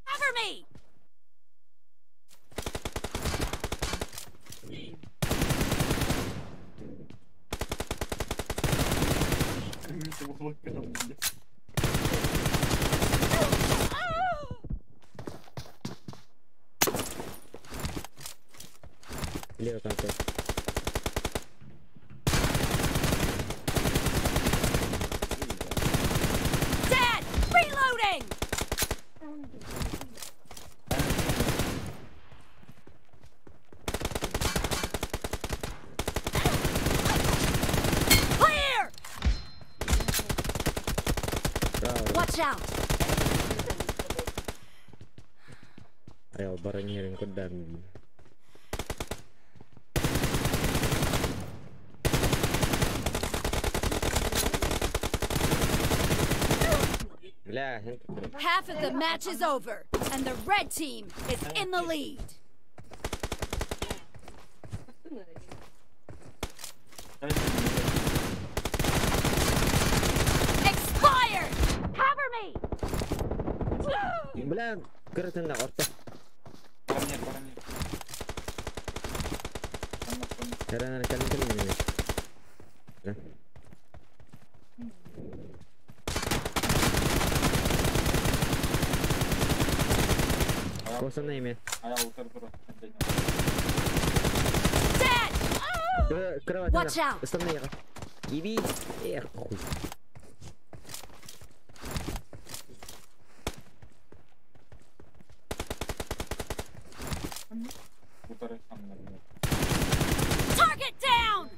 Cover me! Левый контакт. Dead! Reloading! Clear! Watch out! Ayo, barangnya yang. Half of the match is over, and the red team is in the lead. Expired! Cover me! Бля, кырытында орта. Dead! Watch out! Эх, хуй. Target down!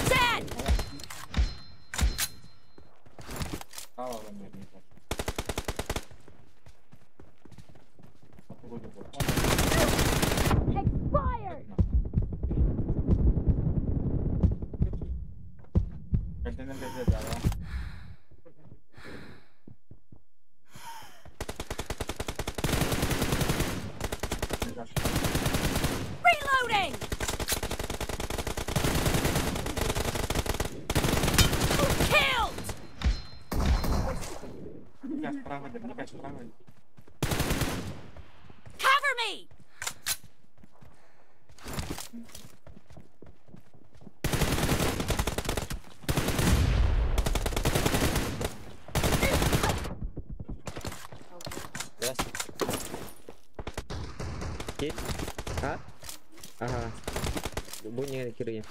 Dead! Expired! Reloading! Killed! Cover me! А? Ага. Bunyi kirinya.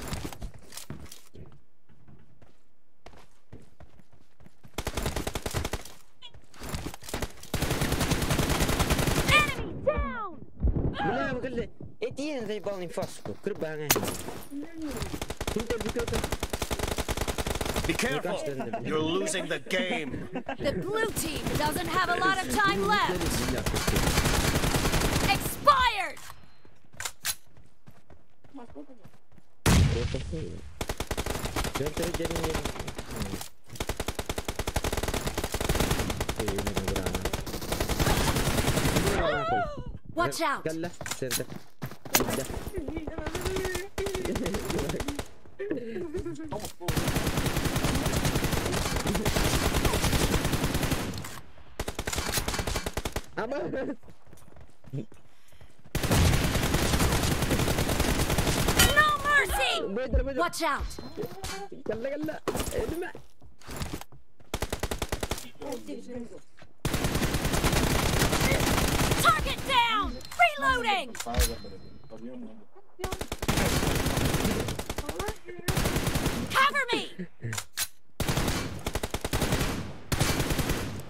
Enemy down! Бля, выглядит. Эти заебал инфаску. Крыбана. Be careful! You're losing the game. The blue team doesn't have a lot of time left. Expired! Watch out! Кэллэ, центр. Биирдэ. Ама! No mercy! Бөтөр, бөтөр. Watch out! Кэллэ, кэллэ. Өлүмэ. Target down! Reloading! Cover me!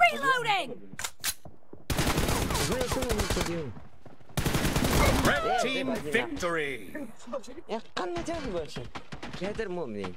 Reloading! Red team victory. Я қандай больше. Я мумный.